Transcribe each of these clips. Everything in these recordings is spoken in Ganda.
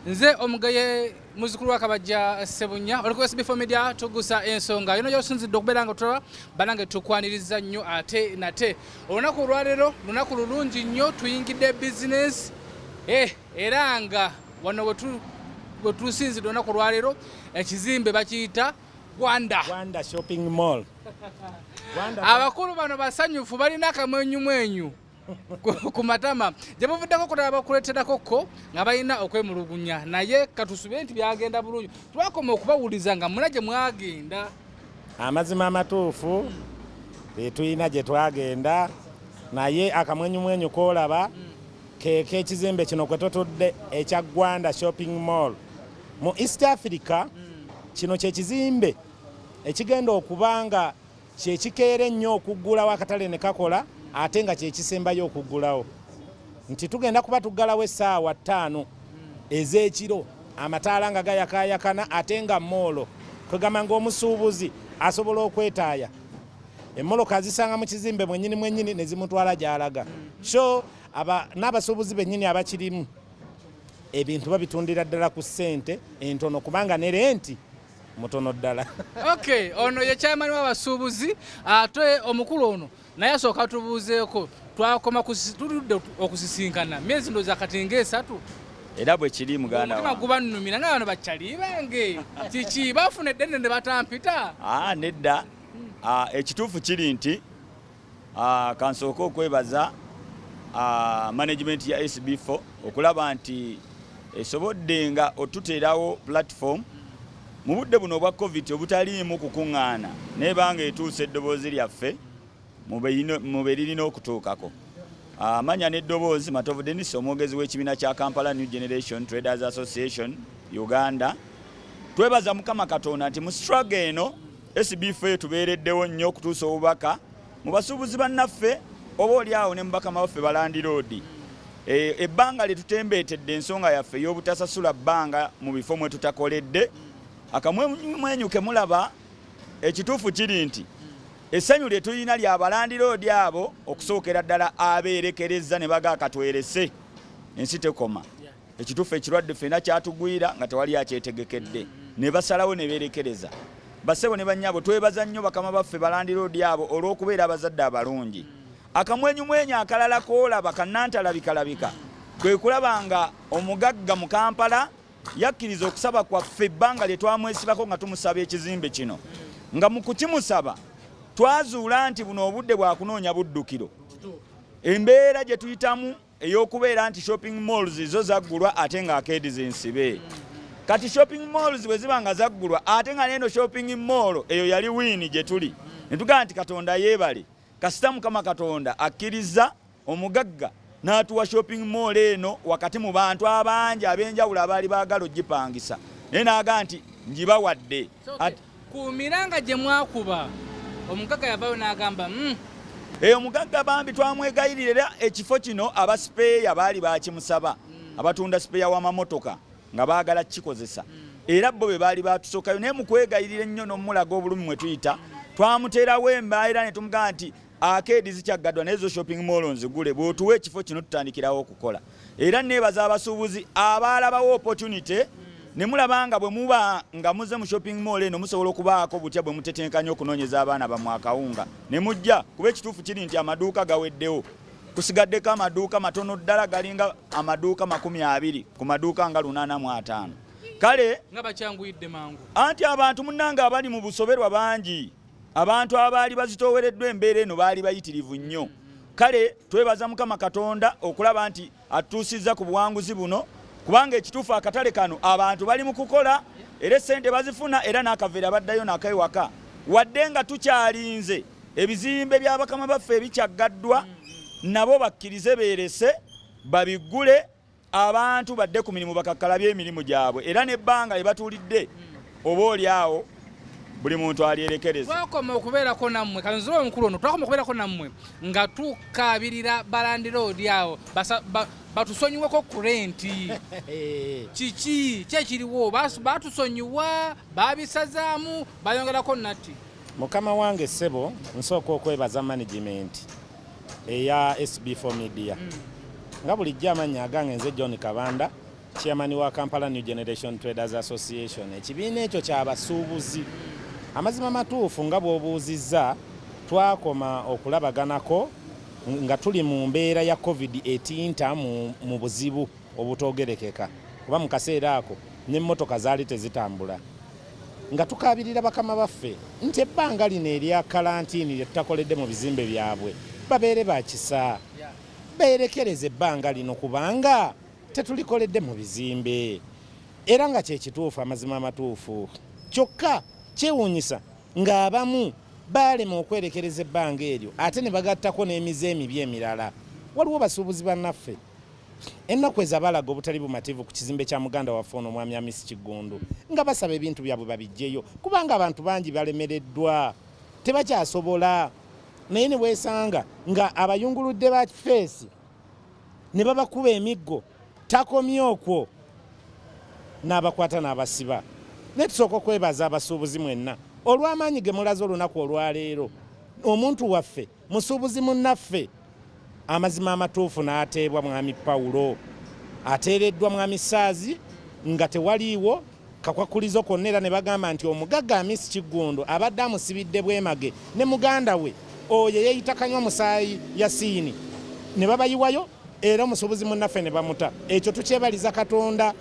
Nze omugaye muzukulu wa Kabajja Ssebunya, oli ku SB4 Media, tugusa ensonga yona gyosinzidde okubeera nga tulaba. Banange, tukwaniriza nnyo ate nate. Olunaku olwaleero lunaku lulungi nnyo, tuyingidde bizinesi era nga wano we tusinzidde olunaku olwaleero, ekizimbe bakiyita Gwanda. Gwanda Shopping Mall. Gwanda. Abakulu bano basanyufu, balina akamwenyumwenyu ku matama. Gye buvuddeko kutaba bakuleeterako ko nga balina okwemulugunya, naye katusube nti byagenda bulungi. Twakoma okubawuliza nga muna gye mwagenda. Amazima amatuufu, tulina gye twagenda, naye akamwenyumwenyu koolaba keeko ekizimbe kino kwe tutudde ekya Gwanda Shopping Mall mu East Africa. Kino kyekizimbe ekigenda okuba nga kyekikeera ennyo okuggulawo akatale ne kakola, ate nga kyekisembayo okuggulawo, nti tugenda kuba tuggalawo essaawa 5 ez'ekiro, amataala nga gayakayakana, ate nga mall, kwegamba ng'omusuubuzi asobola okwetaaya, emmoloka azisanga mu kizimbe mwennyini mwennyini ne zimutwala gy'alaga. So n'abasuubuzi bennyini abakirimu, ebintu babitundira ddala ku ssente entono, kubanga ne rent mutono ddala. Okay, ono ye chairman w'abasuubuzi, ate omukulu ono naye asooka tubuuzeeko. Twakoma tuludde okusisinkana myezi ndowooza kati nga 3. Era bwe kiri, muganda Omutima wange. Guba nnumira nga bano bakyali bange, kiki, bafuna eddene ne batampita? Aa, nedda. Ekituufu kiri nti kansooke okwebaza management ya SB4 okulaba nti esobodde nga otuteerawo platform mu budde buno obwa COVID obutaliimu kukuŋŋaana, nebanga etuusa eddoboozi lyaffe mu be lirina okutuukako. Amanya n'eddoboozi, Matovu Denis, omwogezi w'ekibiina kya Kampala New Generation Traders Association Uganda. Twebaza Mukama Katonda nti mu struggle eno SB4 tubeereddewo nnyo okutuusa obubaka mu basuubuzi bannaffe, oba oli awo ne mu bakama baffe balandiroodi. Ebbanga lye tutembeetedde ensonga yaffe ey'obutasasula bbanga mu bifo mwe tutakoledde, akamwenyumwenyu ke mulaba, ekituufu kiri nti essanyu lye tulina lya balandiroodi abo okusookera ddala abeerekereza ne baga akatwerese ensi tekoma. Ekituufu, ekirwadde ffenna kyatugwira nga tewali akyetegekedde, ne basalawo ne beerekereza. Basebo ne bannyabo, twebaza nnyo bakama baffe balandiroodi abo olw'okubeera abazadde abalungi. Akamwenyumwenyu akalala koolaba kannantalabikalabika kwe kulaba nga omugagga mu Kampala yakkiriza okusaba kwaffe ebbanga lye twamwesibako nga tumusaba ekizimbe kino, nga mu kukimusaba twazuula nti buno obudde bwakunoonya buddukiro, embeera gye tuyitamu ey'okubeera nti shopping malls zo zaggulwa ate nga arcade zinsibe. Kati shopping malls bwe ziba nga zaggulwa ate nga neeno shopping mall eyo yali win gye tuli, ne tugamba nti Katonda yeebale, kasita Mukama Katonda akkiriza omugagga n'atuwa shopping mall eno wakati mu bantu abangi ab'enjawulo abaali baagala ogipangisa, naye n'agaa nti ngibawadde. Ku miranga gye mwakuba, omugagga yavayo n'agamba, Eyo omugagga bambi twamwegayirira, era ekifo kino abasipeeya baali bakimusaba, abatunda sipeeya w'amamotoka nga baagala kikozesa, era bo be baali batusookayo. Naye mu kwegayirira ennyo n'omulaga obulumi mwe tuyita, twamuteerawo embeera ne tumugamba nti arcade zikyaggaddwa, naye zo shopping mall nzigule, bw'otuwa ekifo kino tutandikirawo okukola. Era neebaza abasuubuzi abaalabawo opportunity ne mulaba nga bwe muba nga muze mu shopping mall eno musobola okubaako butya bwe mutetenkanya okunoonyeza abaana bammwe akawunga, ne mujja, kuba ekituufu kiri nti amaduuka gaweddewo, kusigaddeko amaduuka matono ddala, galinga amaduuka 20 ku maduuka nga 850. Kale Nga bakyanguyidde mangu. Anti abantu munnange abali mu busoberwa bangi, abantu abaali bazitoowereddwa embeera eno baali bayitirivu nnyo. Kale twebaza Mukama Katonda okulaba nti atutuusizza ku buwanguzi buno, kubanga ekituufu akatale kano abantu bali mu kukola, era essente bazifuna, era n'akaveera baddayo nakewaka, wadde nga tukyalinze ebizimbe by'abakama baffe ebikyaggaddwa, nabo bakkirize beerese babiggule, abantu badde ku mirimu, bakakkalabye emirimu gyabwe, era n'ebbanga lye batuulidde oba oli awo buli muntu alyerekereza. Twakoma okubeerako nammwe, kanzira omukulu ono, twakoma okubeerako nammwe nga tukabirira balandiroodi awo batusonyiweko ku rent. Kiki kyekiriwo? Batusonyiwa, babisazaamu, bayongerako natti? Mukama wange ssebo, nsooka okwebaza management eya SB4 Media. Nga bulijjo, amannya agange nze John Kabanda. Chairman wa Kampala New Generation Traders Association, ekibiina ekyo kyabasuubuzi. Amazima matuufu, nga bw'obuuzizza, twakoma okulabaganako nga tuli mu mbeera ya COVID etinta mu buzibu obutogerekeka, kuba mu kaseera ako n'emmotoka zaali tezitambula, nga tukaabirira bakama baffe nti ebbanga lino erya kalantiini lye tutakoledde mu bizimbe byabwe, babeere bakisa, beerekereza ebbanga lino, kubanga tetulikoledde mu bizimbe. Era nga kyekituufu, amazima amatuufu. Kyokka kyewuunyisa ng'abamu baalema okwerekereza ebbanga eryo, ate ne bagattako n'emize emibi emirala. Waliwo basuubuzi bannaffe ennaku ezo abalaga obutali bumativu ku kizimbe kya muganda waffe ono, Omwami Amisi Kiggundu, nga basaba ebintu byabwe babiggyeyo, kubanga abantu bangi balemereddwa, tebakyasobola. Naye ne weesanga nga abayunguludde ba feesi ne babakuba emiggo, takomye okwo, n'abakwata n'abasiba. Naye tusooka okwebaza abasuubuzi mwenna olw'amaanyi ge mulaze olunaku olwaleero. Omuntu waffe, musuubuzi munnaffe, amazima amatuufu, n'ateebwa Mwami Pawulo, ateereddwa Mwami Saazi nga tewaliiwo kakwakulizo konna. Era ne bagamba nti omugagga Amisi Kiggundu abadde amusibidde bwemage ne muganda we oyo yeeyita Kanywa Musaayi Yasiini, ne babayiwayo, era omusuubuzi munnaffe ne bamuta. Ekyo tukyebaliza Katonda.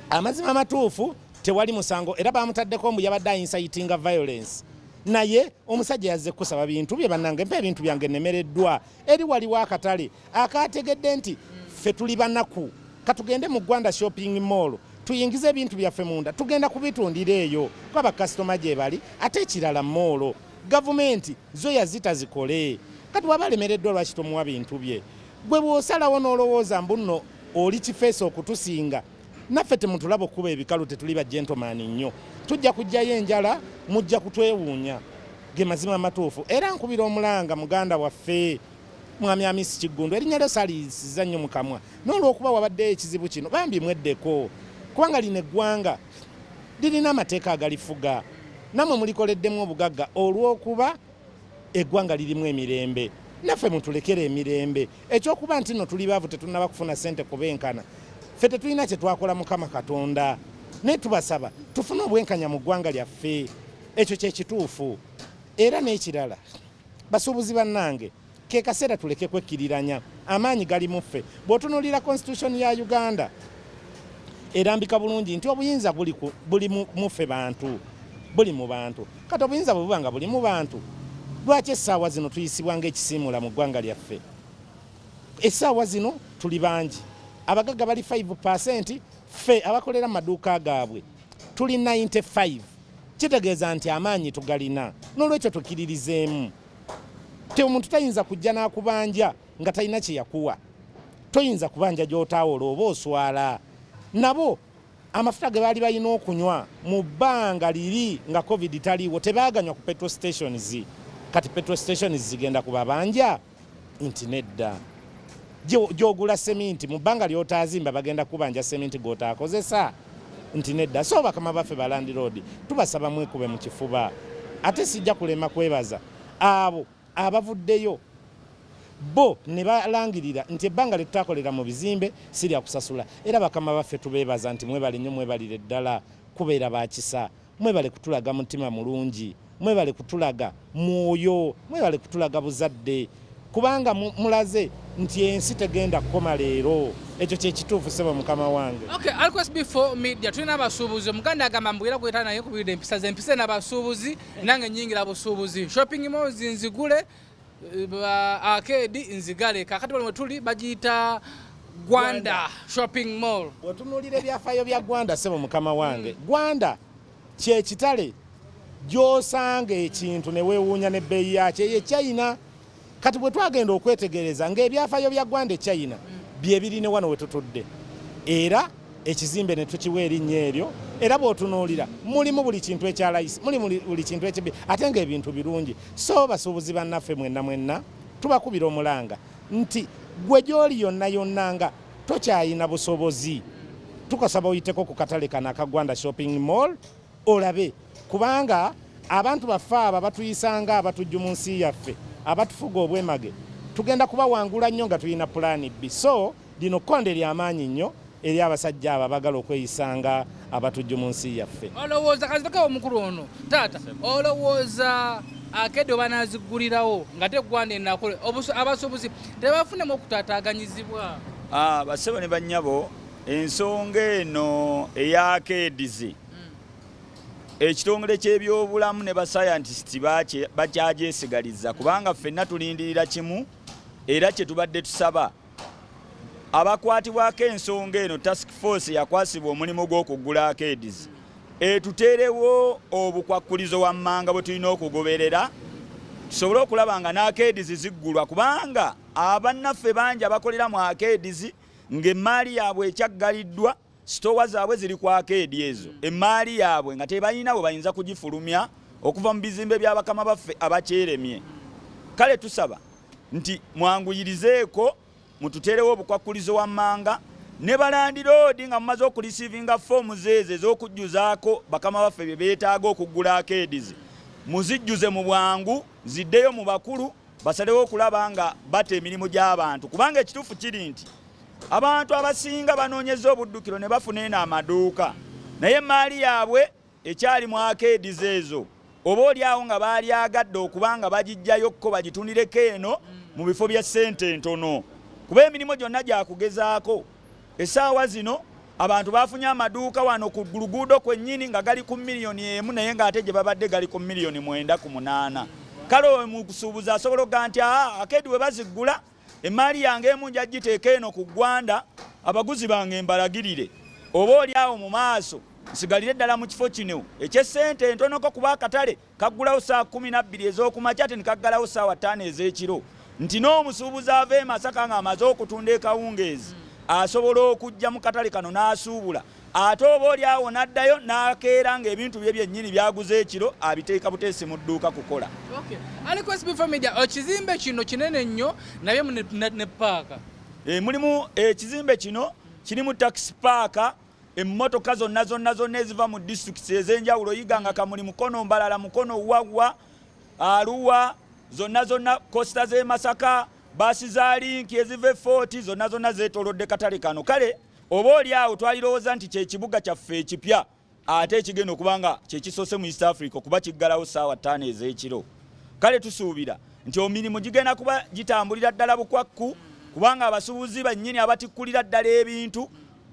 Amazima amatuufu, tewali musango, era bamutaddeko mbu yabadde aincitinga violence, naye omusajja yazze kusaba bintu bye. Bannange, mpa ebintu byange, nemereddwa. Eri waliwo akatale akategedde nti ffe tuli banaku, katugende mu Gwanda Shopping Mall tuyingize ebintu byaffe munda, tugenda kubitundira eyo kuba bakasitoma gye bali. Ate ekirala, mall gavumenti zo yazita zikole. Kati waba alemereddwa, lwaki tomuwa bintu bye? Gwe bw'osalawo n'olowooza mbu nno oli kifeesi okutusinga, naffe temutulaba okuba ebikalu, tetuli ba gentleman nnyo, tujja kujjayo enjala, mujja kutwewuunya. Ge mazima amatuufu. Era nkubira omulanga muganda waffe, Mwami Amisi Kiggundu, erinnya lyo saaliyisiza nnyo mu kamwa, n'olwokuba wabaddeyo ekizibu kino, bambi mweddeko, kubanga lino eggwanga lirina amateeka agalifuga. Nammwe mulikoleddemu obugagga olw'okuba eggwanga lirimu emirembe, naffe mutulekere emirembe. Ekyokuba nti nno tuli baavu, tetunnaba kufuna ssente kubenkana, ffe tetulina kye twakola Mukama Katonda, naye tubasaba tufune obwenkanya mu ggwanga lyaffe. Ekyo kyekituufu. Era n'ekirala, basuubuzi bannange, ke kaseera tuleke kwekkiriranya, amaanyi gali mu ffe. Bw'otunuulira constitution ya Uganda, erambika bulungi nti obuyinza buli mu ffe bantu, buli mu bantu. Kati obuyinza bwe buba nga buli mu bantu, lwaki essaawa zino tuyisibwa ng'ekisiimula mu ggwanga lyaffe? Essaawa zino tuli bangi, abagagga bali 5, ffe abakolera mu maduuka gaabwe tuli 95. Kitegeeza nti amaanyi tugalina, n'olwekyo tukiririzeemu. Te omuntu tayinza kujja n'akubanja nga talina kye yakuwa. Toyinza kubanja gy'otawola, oba oswala. Nabo amafuta ge baali balina okunywa mu bbanga liri nga COVID taliiwo, tebaaganywa ku petrol stations. Kati petrol stations zigenda kubabanja nti nedda? Gy'ogula seminti mu bbanga ly'otaazimba, bagenda kubanja seminti gw'otaakozesa nti nedda? So bakama baffe ba landlord, tubasaba mwekube mu kifuba. Ate sijja kulema kwebaza abo abavuddeyo bo ne balangirira nti ebbanga lye tutakolera mu bizimbe si lya kusasula. Era bakama baffe tubeebaza nti mwebale nnyo, mwebalire ddala kubeera bakisa, mwebale kutulaga mutima mulungi, mwebale kutulaga mwoyo, mwebale kutulaga buzadde, kubanga mulaze nti ensi tegenda kukoma leero. Ekyo kyekituufu, sebo mukama wange. Okay, Alquest Before Media, tulina abasuubuzi. Omuganda agamba mbwira gweta naye kubirira empisa ze empisa n'abasuubuzi. Nange nyingira busuubuzi, shopping malls nzigule, arcade nzigale. Kakati wali wetuli bagiyita Gwanda Shopping Mall. Bw'otunuulira ebyafaayo bya Gwanda, sebo mukama wange, Gwanda kyekitale gy'osanga ekintu ne weewuunya n'ebbeeyi yakyo eyo China. Kati bwe twagenda okwetegereza ng'ebyafaayo bya Gwanda e China bye biri ne wano we tutudde, era ekizimbe ne tukiwa erinnya eryo. Era bw'otunuulira mulimu buli kintu ekya layisi, mulimu buli kintu ekibi, ate ng'ebintu birungi. So basuubuzi bannaffe mwenna mwenna, tubakubira omulanga nti gwe gy'oli yonna yonna nga tokyayina busobozi, tukasaba oyiteko ku katale kano aka Gwanda Shopping Mall olabe, kubanga abantu baffe abo batuyisanga abatujju mu nsi yaffe, abatufuga obwemage, tugenda kubawangula nnyo nga tulina pulaani B. So lino kkonde lyamaanyi nnyo. eri abasajja abo abagala okweyisanga abatujju mu nsi yaffe. Olowooza kazitokewo omukulu ono taata, olowooza akedde obanazigulirawo nga teggwanda enakule abasuubuzi tebafunemu okutaataaganyizibwa? Bassebo ne bannyabo, ensonga eno ey'akeedizi ekitongole ky'ebyobulamu ne basayantisiti bakyagyesigaliza, kubanga ffenna tulindirira kimu era kye tubadde tusaba abakwatibwako ensonga eno. Task force yakwasibwa omulimu gw'okuggula arcades etuteerewo obukwakkulizo wammanga bwe tulina okugoberera tusobole okulaba nga n'arcades ziggulwa, kubanga abannaffe bangi abakolera mu arcades ng'emmaali yaabwe ekyaggaliddwa, sitowa zaabwe ziri ku arcade ezo, emmaali yaabwe nga tebalina bwe bayinza kugifulumya okuva mu bizimbe by'abakama baffe abakyeremye. Kale tusaba nti mwanguyirizeeko mututeerewo obukwakkulizo wammanga ne balandiroodi nga mumaze okureceivinga foomu zeezo ez'okujjuzaako bakama baffe bye beetaaga okuggula arcades, muzijjuze mu bwangu ziddeyo mu bakulu basalewo okulaba nga bata emirimu gy'abantu, kubanga ekituufu kiri nti abantu abasinga banoonyeza obuddukiro ne bafuna eno amaduuka, naye emaali yaabwe ekyali mu arcades ezo, oba oli awo nga baalyagadde okuba nga bagijjayokko bagitundireko eno mu bifo bya ssente entono, kuba emirimu gyonna gyakugezaako. Essaawa zino abantu bafunye amaduuka wano ku luguudo kwennyini nga gali ku miliyoni 1, naye ng'ate gye babadde gali ku miliyoni 9 ku 8. Kale omusuubuzi asobola okugaa nti aa arcade we baziggula, emaali yange emu nja giteeka eno ku Ggwanda, abaguzi bange mbalagirire, oba oli awo mu maaso nsigalire ddala mu kifo kino eky'essente entonoko, kuba akatale kaggulawo saa 12 ez'okumakya ate ne kaggalawo saawa 5 ez'ekiro, nti n'omusuubuzi ava e Masaka ng'amaze okutunda ekawungeezi asobola okujja mu katale kano n'asuubula, ate oba oli awo n'addayo n'akeera ng'ebintu bye byennyini byaguze ekiro abiteeka buteesi mu dduuka kukola. Aliko SB4 Media, ekizimbe kino kinene nnyo naye ne paaka. Mulimu ekizimbe kino kirimu taxi park, emmotoka zonna zonna zonna eziva mu disitulikiti ez'enjawulo, Iganga, Kamuli, Mukono, Mbalala, Mukono, Waggwa, Arua, zonna zonna, coaster z'e Masaka, baasi za Link eziva e Fort, zonna zonna zeetoolodde katale kano. Kale oba oli awo twalirowooza nti kyekibuga kyaffe ekipya ate ekigenda okuba nga kyekisoose mu East Africa okuba kiggalawo ssaawa 5 ez'ekiro. Kale tusuubira nti emirimu gigenda kuba gitambulira ddala bukwakku, kubanga abasuubuzi bannyini abatikkulira ddala ebintu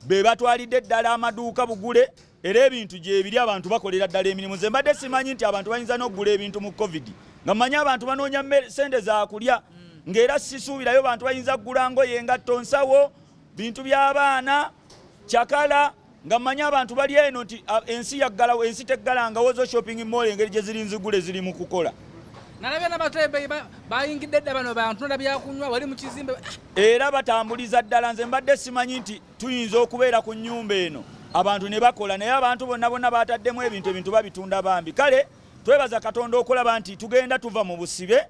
be batwalidde ddala amaduuka bugule, era ebintu gyebiri, abantu bakolera ddala emirimu. Nze mbadde simanyi nti abantu bayinza n'okugula ebintu mu COVID, nga mmanyi abantu banoonya sente zakulya, ng'era sisuubirayo bantu bayinza kugula ngoye, engatto, nsawo, bintu by'abaana, cakala, nga mmanyi abantu bali eno nti ensi yaggalawo. Ensi teggalangawo, zo shopping mall engeri gye ziri nzigule ziri mu kukola. Nalabye n'abatembeyi bayingidde dda, bano bantunda byakunywa wali mu kizimbe. Era batambuliza ddala. Nze mbadde simanyi nti tuyinza okubeera ku nnyumba eno abantu ne bakola, naye abantu bonna bonna bataddemu ebintu, ebintu babitunda bambi. Kale twebaza Katonda okulaba nti tugenda tuva mu busibe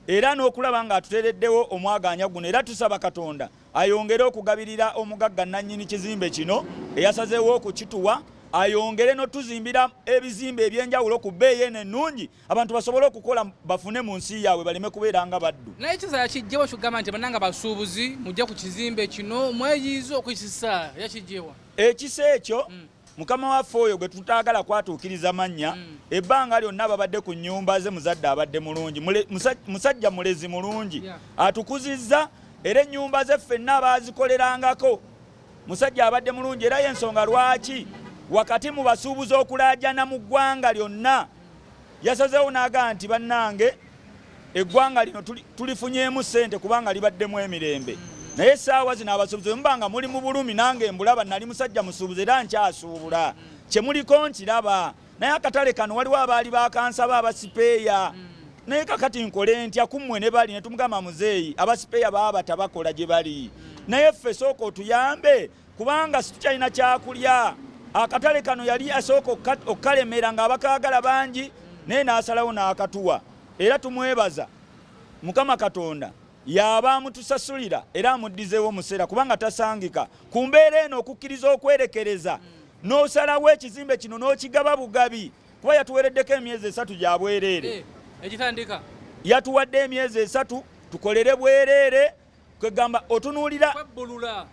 era n'okulaba ng'atuteereddewo omwagaanya guno, era tusaba Katonda ayongere okugabirira omugagga nannyini kizimbe kino eyasazeewo okukituwa, ayongere n'otuzimbira ebizimbe ebyenjawulo ku bbeeyi eno ennungi, abantu basobole okukola bafune mu nsi yaabwe, baleme kubeera nga baddu. Naye kisa yakijjewa kigamba nti bannanga basuubuzi mujje ku kizimbe kino mweyiize okukisa, yakijjewa? Ekisa ekyo mukama waffe oyo gwe tutaagala kwatuukiriza mannya, ebbanga lyonna babadde ku nnyumba ze, muzadde abadde mulungi, musajja mulezi mulungi, atukuzizza, era ennyumba ze ffenna abaazikolerangako, musajja abadde mulungi. Era y'ensonga lwaki wakati mu basuubuzi okulaajana mu ggwanga lyonna yasazeewo n'agaa nti bannange, eggwanga lino tulifunyeemu ssente kubanga libaddemu emirembe. Naye essaawa zino abasuubuzi bwe muba nga muli mu bulumi, nange mbulaba, nali musajja musuubuzi era nkyasuubula, kye muliko nkiraba, naye akatale kano waliwo abaali bakansaba abasipeeya, naye kakati nkole ntya kummwe? Ne bali ne tumugamba, muzeeyi, abasipeeya baaba tabakola gye bali, naye ffe sooka otuyambe kubanga situkyalina kyakulya. Akatale kano yali asooka okukalemera ng'abakaagala bangi, naye n'asalawo n'akatuwa, era tumwebaza. Mukama Katonda yaba amutusasulira era amuddizeewo museera, kubanga tasangika ku mbeera eno okukkiriza okwerekereza n'osalawo ekizimbe kino n'okigaba bugabi, kuba yatuwereddeko emyezi 3 gya bwereere. Egitandika. Yatuwadde emyezi 3 tukolere bwereere. Kwegamba otunuulira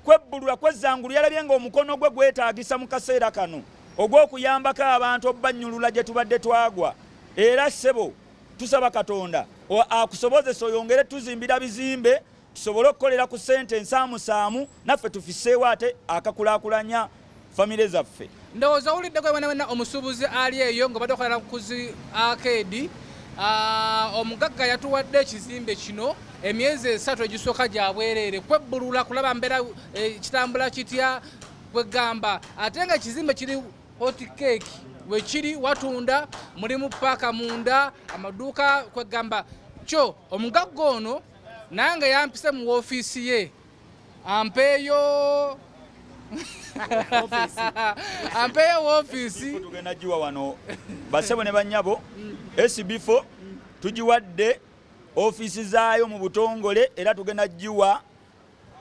kwebbulula kwezzangulu, yalabye nga omukono gwe gwetaagisa mu kaseera kano ogw'okuyambako abantu obbannyulula gye tubadde twagwa. Era ssebo tusaba Katonda akusobozesa oyongere tuzimbira bizimbe tusobole okukolera ku ssente ensaamusaamu naffe tufiseewo ate akakulaakulanya famire zaffe. Ndowooza owuliddeko wena wena omusuubuzi ali eyo nga obadde okolera ku zi akeedi. Omugagga yatuwadde ekizimbe kino emyezi 3 egisooka gya bwereere kwebbulula kulaba mbeera kitambula kitya, kwegamba ate nga ekizimbe kiri hot cake wekiri watunda mulimu paaka munda amaduuka, kwegamba kyo omugagga ono nange yampise mu woofiisi ye ampeeyo woofiisi. Tugenda giwa wano basebo ne bannyabo. SB4 tugiwadde ofiisi zaayo mu butongole era tugenda giwa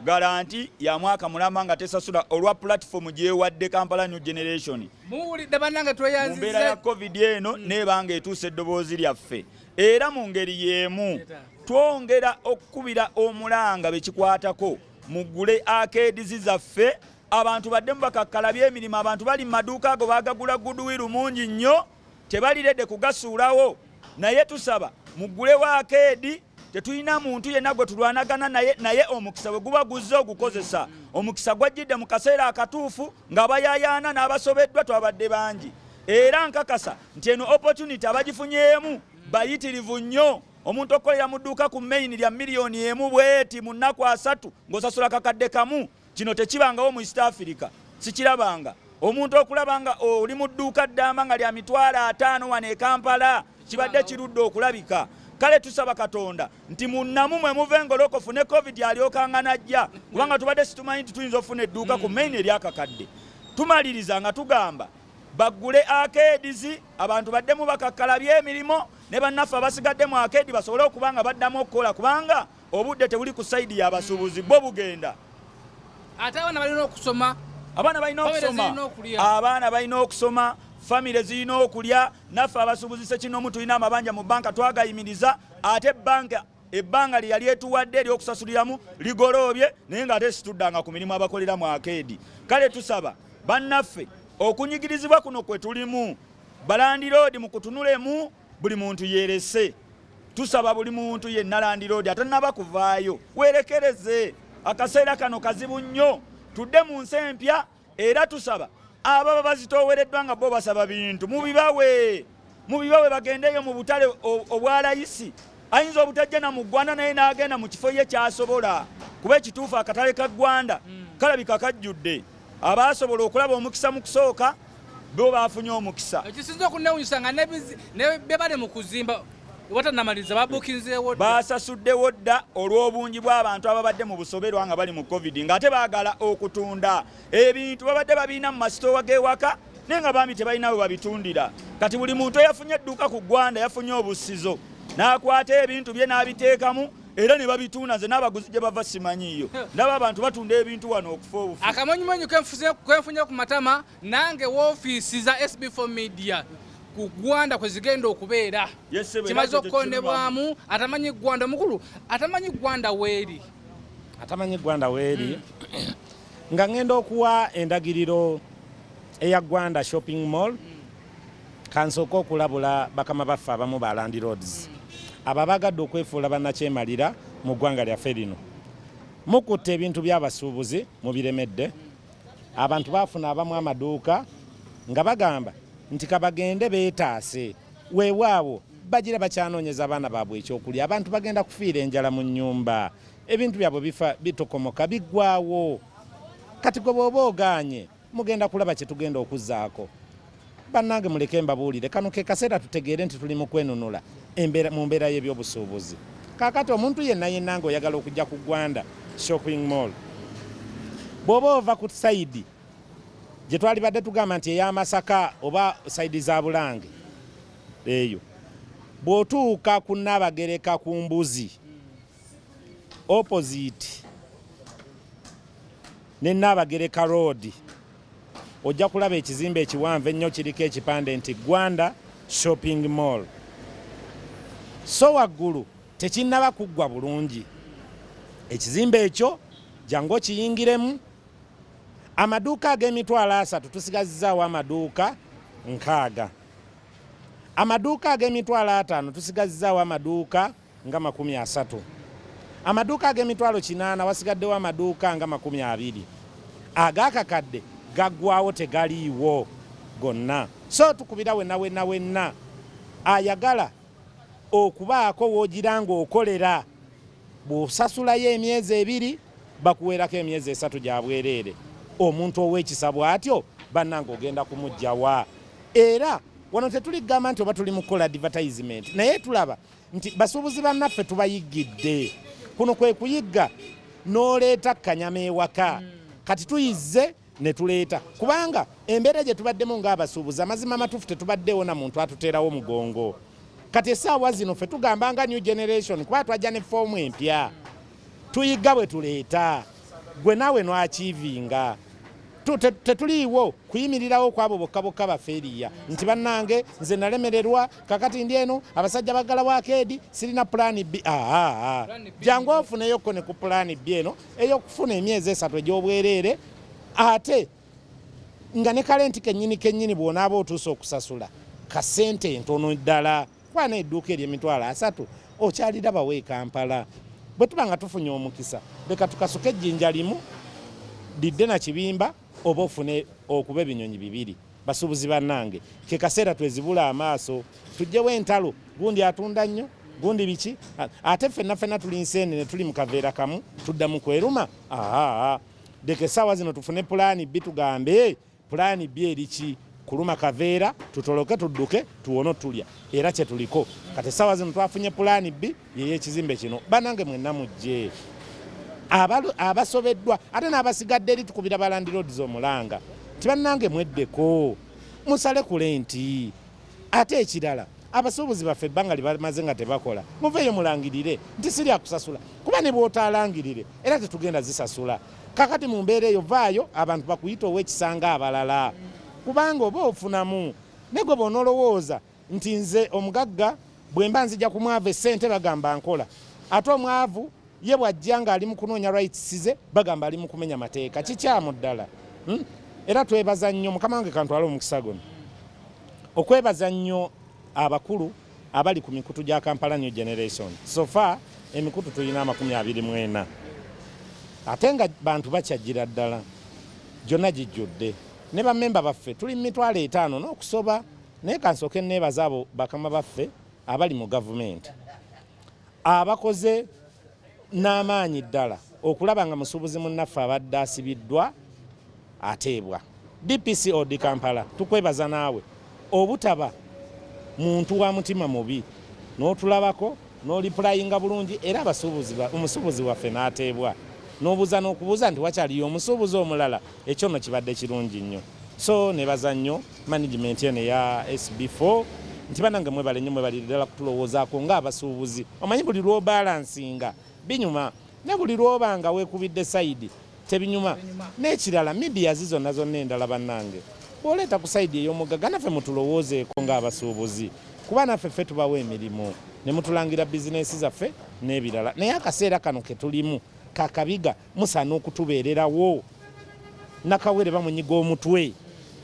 garanti ya mwaka mulamba nga tesasula olwa platform gyewadde Kampala New Generation. Muwulidde bannange, tweyanzize mu mbeera ya COVID eno nebanga etuusa eddoboozi lyaffe. Era mu ngeri y'emu twongera okukubira omulanga bekikwatako muggule akeedizi zaffe, abantu baddemu bakakkalabye emirimu. Abantu bali mu maduuka ago bagagula goodwill mungi nnyo, tebaliredde kugasuulawo, naye tusaba muggulewo akeedi. Tetulina muntu yenna gwe tulwanagana naye, naye omukisa bwe guba guzze ogukozesa. Omukisa gwajjidde mu kaseera akatuufu ng'abayayaana n'abasobeddwa twabadde bangi, era nkakasa nti eno opportunity abagifunyeemu bayitirivu nnyo. Omuntu okukolera mu dduuka ku main lya miliyoni 1 bweti mu nnaku 3 ng'osasula kakadde kamu, kino tekibangawo mu East Africa, sikirabanga. Omuntu okulaba nga oli mu dduuka ddamba nga lya mitwalo 50 wano e Kampala kibadde kirudde okulabika. Kale tusaba Katonda nti munnamu mwe muva engolokofu ne COVID alyokanga najja, kubanga tubadde situmanyi nti tuyinza okufuna edduuka ku main eryakakadde. Tumaliriza nga tugamba baggule akeedizi, abantu baddemu bakakkalabye emirimu, ne bannaffe abasigadde mu akeedi basobole okuba nga baddamu okukola, kubanga obudde tebuli ku sayidi y'abasuubuzi, bo bugenda. Ate abaana balina okusoma. Abaana balina okusoma, abaana balina okusoma, famire zirina okulya. Naffe abasuubuzi ssekinomu tulina amabanja mu banka twagayimiriza, ate banka ebbanga lye yali etuwadde ery'okusasuliramu ligoloobye, naye ng'ate situddanga ku mirimu abakolera mu akeedi. Kale tusaba bannaffe okunyigirizibwa kuno kwe tulimu, balandiroodi mu kutunulemu, buli muntu yeerese. Tusaba buli muntu yenna landiroodi atannaba kuvaayo weerekereze, akaseera kano kazibu nnyo, tudde mu nsi empya. Era tusaba ababa bazitoowereddwa nga bo basaba bintu mubibawe, mubibawe bagendeyo mu butale obwa layisi. Ayinza obutajja na mu Ggwanda naye n'agenda mu kifo ye ky'asobola, kuba ekituufu akatale ka Ggwanda kalabika kajjudde. Abaasobola okulaba omukisa mu kusooka bo baafunye omukisa. Ekisinza okunnewunyisa nga ne bye bali mu kuzimba watanamaliza babukinzeewo dda. Baasasuddewo dda olw'obungi bw'abantu ababadde mu busoberwa nga bali mu COVID, ng'ate baagala okutunda ebintu babadde babirina mu masitoowa g'ewaka, naye nga bambi tebalina we babitundira. Kati buli muntu eyafunye edduuka ku Ggwanda yafunye obussizo n'akwata ebintu bye n'abiteekamu era ne babitunda. Nze n'abaguzi gye bava simanyiiyo, ndaba abantu batunda ebintu wano okufa obufu. Akamwenyumwenyu kenfunye ku matama nange woofiisi za SB4 Media ku Ggwanda kwe zigenda okubeera kimaze okukondebwamu. Atamanyi Ggwanda omukulu, atamanyi Ggwanda weeri, atamanyi Ggwanda weeri nga ngenda okuwa endagiriro eya Ggwanda Shopping Mall. Kansooka okulabula bakama baffe abamu ba landlords abo abagadde okwefuula bannakyemalira mu ggwanga lyaffe lino. Mukutte ebintu by'abasuubuzi mubiremedde. Abantu baafuna abamu amaduuka nga bagamba nti kabagende beetaase, weewaawo bagira bakyanoonyeza abaana baabwe ekyokulya. Abantu bagenda kufiira enjala mu nnyumba, ebintu byabwe bifa bitokomoka biggwawo. Kati gwe bw'oba ogaanye mugenda kulaba kye tugenda okuzzaako. Bannange muleke mbabuulire, kano ke kaseera tutegeere nti tuli mu kwenunula mu mbeera y'ebyobusuubuzi. Kaakati omuntu yenna yenna ng'oyagala okujja ku Ggwanda Shopping Mall, bw'oba ova ku sayidi gye twalibadde tugamba nti eya Masaka oba sayidi za Bulange eyo, bw'otuuka ku Nnaabagereka ku mbuzi opposite ne Nnaabagereka Road, ojja kulaba ekizimbe ekiwanvu ennyo kiriko ekipande nti Ggwanda Shopping Mall. So waggulu tekinnaba kuggwa bulungi, Ekizimbe ekyo jangu okiyingiremu. Amaduuka ag'emitwalo 30 tusigazizzaawo amaduuka 60. Amaduuka ag'emitwalo 50 tusigazizzaawo amaduuka nga 30. Amaduuka ag'emitwalo 80 wasigaddewo amaduuka nga 20. Ag'akakadde gaggwawo, tegaliiwo gonna. So tukubira wenna wenna wenna ayagala okubaako w'ogira ng'okolera. Bw'osasulayo emyezi 2, bakuweerako emyezi 3 gya bwereere. Omuntu ow'ekisa bw'atyo, bannange, ogenda kumuggyawa? Era wano tetuli kugamba nti oba tuli mu kukola advertisement, naye tulaba nti basuubuzi bannaffe tubayiggidde. Kuno kwe kuyigga n'oleeta kanyama ewaka. Kati tuyizze ne tuleeta, kubanga embeera gye tubaddemu ng'abasuubuzi, amazima amatuufu, tetubaddewo na muntu atuteerawo mugongo. Kati essaawa zino ffe tugamba nga new generation, kuba twajja ne foomu empya, tuyigga bwe tuleeta gwe naawe nwakiivinga. Tetuliiwo kuyimirirawo kwabo bokka bokka bafeeriya nti bannange nze nalemererwa, kakati ndi eno, abasajja baggala wakeedi, sirina plan B. Aa, jangu ofuneyokko ne ku plan B eno ey'okufuna emyezi 3 egy'obwereere, ate nga ne kalenti kennyini kennyini bw'onaaba otuuse okusasula kasente entono ddala, kuba n'edduuka ery'emitwalo 30 okyalirabawo e Kampala. Bwe tuba nga tufunye omukisa, leka tukasuke ejjinja limu lidde na kibimba oba ofune okuba ebinyonyi bibiri. Basuubuzi bannange, ke kaseera twezibula amaaso, tugyewo entalo, gundi atunda nnyo, gundi biki, ate ffenna ffenna tuli nseenene, tuli mu kaveera kamu, tudda mu kweruma. Aa, leka essaawa zino tufune plan B. Tugambe plan B eriki? Kuluma kaveera, tutoloke, tudduke, tuwone otulya, era kyetuliko kati. Essaawa zino twafunye plan B yey'ekizimbe kino. Banange mwenna mujje abasobeddwa, ate n'abasigadde eri tukubira ba landlords omulanga nti bannange mweddeko, musale ku lenti. Ate ekirala, abasuubuzi baffe ebbanga lye bamaze nga tebakola, muveeyo mulangirire nti sirya kusasula, kuba ne bw'otaalangirire era tetugenda zisasula. Kakati mu mbeera eyo vaayo abantu bakuyita ow'ekisanga abalala, kubanga oba ofunamu. Ne gwe bw'onoolowooza nti nze omugagga bwe mba nzija ku mwavu essente, bagamba nkola, ate omwavu ye bw'ajja ng'ali mu kunoonya rights ze, bagamba ali mu kumenya mateeka. Kikyamu ddala, Era twebaza nnyo mukama wange, kantwale omukisa guno okwebaza nnyo abakulu abali ku mikutu gya Kampala New Generation. So far emikutu tulina 24, ate nga bantu bakyajjira ddala, gyonna gijjudde, ne bammemba baffe tuli mu 50,000 n'okusoba. Naye kansooke neebaza abo bakama baffe abali mu gavumenti abakoze n'amaanyi ddala okulaba nga musuubuzi munnaffe abadde asibiddwa ateebwa. DPC Old Kampala, tukwebaza naawe obutaba muntu wa mutima mubi n'otulabako n'oliplayinga bulungi, era abasuubuzi omusuubuzi waffe n'ateebwa, n'obuuza n'okubuuza nti wakyaliyo omusuubuzi omulala. Ekyo nno kibadde kirungi nnyo. So nebaza nnyo management eno eya SB4 nti banange mwebale nnyo, mwebalire ddala kutulowoozaako ng'abasuubuzi. Omanyi buli lw'obalansinga binyuma, ne buli lw'oba nga weekubidde side tebinyuma. N'ekirala, media zonna zonna endala, bannange, bw'oleeta ku side ey'omugagga, naffe mutulowoozeeko ng'abasuubuzi, kuba naffe ffe tubawa emirimu ne mutulangira bizinensi zaffe n'ebirala. Naye akaseera kano ke tulimu kakabiga, musaana okutubeererawo. Nakawere bamunyiga omutwe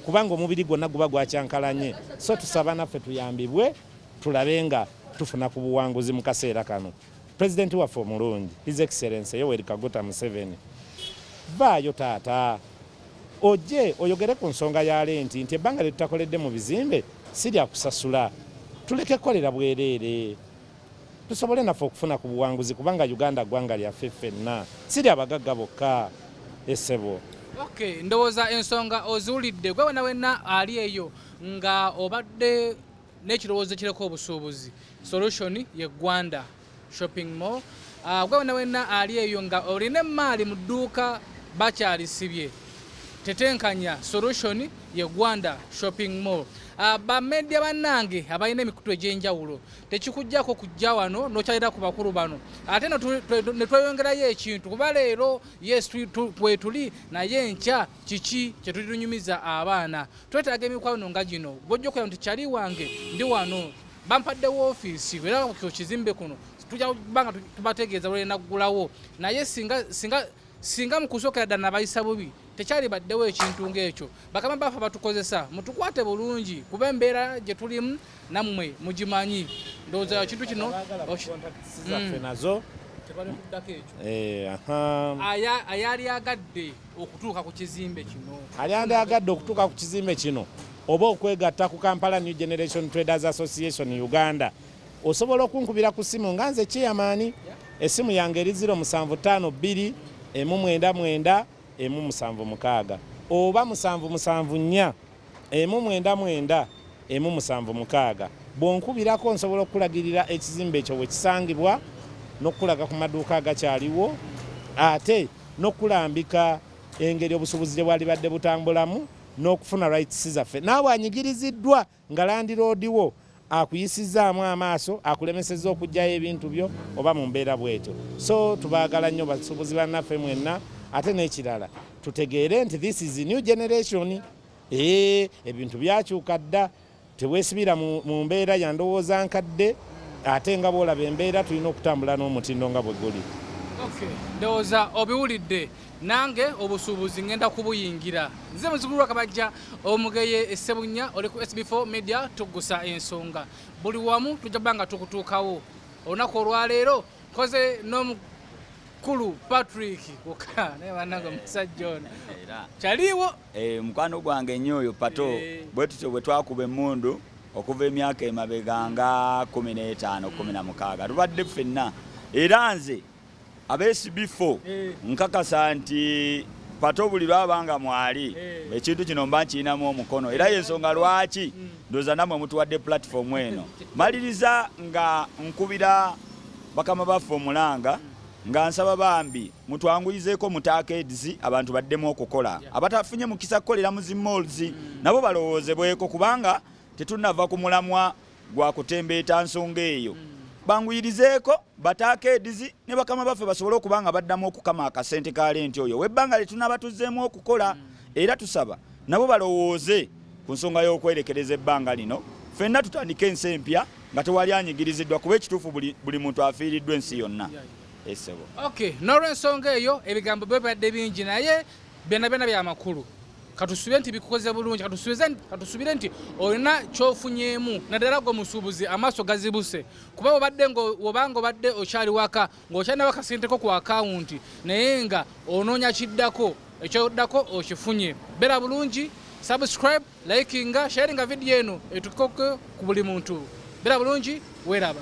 kubanga omubiri gwonna guba gwakyankalanye. So tusaba naffe tuyambibwe, tulabe nga tufuna ku buwanguzi mu kaseera kano. Pulezidenti waffe omulungi, His Excellence Yoweri Kaguta Museveni, vaayo taata, ojje oyogere ku nsonga ya lenti, nti ebbanga lye tutakoledde mu bizimbe si lya kusasula, tuleke kukolera bwereere, tusobole naffe okufuna ku buwanguzi, kubanga Uganda ggwanga lyaffe ffenna, si lya bagagga bokka, essebo. Okay, ndowooza ensonga oziwulidde. Gwe wena wenna ali eyo nga obadde n'ekirowoozo ekireko obusuubuzi, solution ye Gwanda Shopping Mall. Gwe wena wenna ali eyo nga olina emaali mu dduuka bakyalisibye, tetenkanya, solution ye Gwanda Shopping Mall. Bamedia bannange abalina emikutu egy'enjawulo, tekikujjako kujja wano n'okyalira ku bakulu bano, ate ne tweyongerayo ekintu, kuba leero yes twetuli, naye enkya kiki kye tulinyumiza abaana? Twetaaga emikwano nga gino, gwojja okulaba nti kyali wange ndi wano, bampadde woofiisi era ku kizimbe kuno. Tujja kuba nga tubategeeza lwenaggulawo, naye singa mu kusookera ddala nabayisa bubi, tekyalibaddewo ekintu ng'ekyo. Bakama baffe batukozesa, mutukwate bulungi, kuba embeera gye tulimu nammwe mugimanyi. Ndowooza ekintu kino Contacts zaffe nazo. Tebali ekyo. Aha. Ayali agadde okutuuka ku kizimbe kino. Ali andyagadde okutuuka ku kizimbe kino oba okwegatta ku Kampala New Generation Traders Association Uganda, osobola okunkubira ku simu nga nze chairman. Essimu yange eri 0752 199 176 oba 774 199 176. Bw'onkubirako, nsobola okukulagirira ekizimbe ekyo we kisangibwa, n'okukulaga ku maduuka agakyaliwo, ate n'okulambika engeri obusuubuzi gye bwalibadde butambulamu n'okufuna rights zaffe. Naawe anyigiriziddwa nga landlord wo akuyisizaamu amaaso, akulemesezza okuggyayo ebintu byo oba mu mbeera bwetyo. So tubaagala nnyo, basuubuzi bannaffe mwenna. Ate n'ekirala, tutegeere nti this is new generation. Ebintu byakyuka dda. Teweesibira mu mbeera ya ndowooza nkadde. Ate nga bw'olaba embeera, tulina okutambula n'omutindo nga bwe guli. Okay, ndowooza obiwulidde. Nange obusuubuzi ngenda kubuyingira. Nze muzukulu wa Kabajja Omugeye Essebunya, oli ku SB4 Media, tuggusa ensonga buli wamu. Tujja kuba nga tukutuukawo. Olunaku olwaleero nkoze n'omukulu Patrick Kuka, naye bannange omusajja ono Era kyaliwo. Mukwano gwange nnyo oyo Pato. Bwe tutyo bwe twakuba emmundu okuva emyaka emabega nga 15, 16, tubadde ffenna. Era nze aba SB4 nkakasa nti Pato buli lwabanga mwali, ekintu kino mba nkirinamu omukono. Era yensonga lwaki ndowooza nammwe mutuwadde platform eno. Maliriza nga nkubira bakama baffe omulanga, nga nsaba bambi mutwanguyizeeko mu arcades, abantu baddemu okukola. Abatafunye mukisa kukolera mu zi malls nabo balowoozebweko, kubanga tetunnava ku mulamwa gwa kutembeeta nsonga eyo. Banguyirizeeko bata arcades ne bakama baffe basobole okuba nga baddamu okukama akasente ka rent oyo webbanga lyetunaba tuzzeemu okukola. Era tusaba nabo balowooze ku nsonga y'okwerekereza ebbanga lino, ffenna tutandike ensi empya nga tewali anyigiriziddwa, kuba ekituufu buli muntu afiiriddwa ensi yonna, esebo. Okay, n'olwensonga eyo, ebigambo byo bibadde bingi, naye byonna byonna byamakulu. Katusubire nti bikukoze bulungi. Katusubire nti olina kyofunyeemu, naddala gwe omusuubuzi amaaso gazibuse, kuba obadde obanga obadde okyali waka ng'okyalinawo akasenteko ku akawunti, naye nga onoonya kiddako, ekyoddako okifunye. Beera bulungi, subscribe, likinga, sharinga vidiyo eno etukoko ku buli muntu. Beera bulungi, weeraba.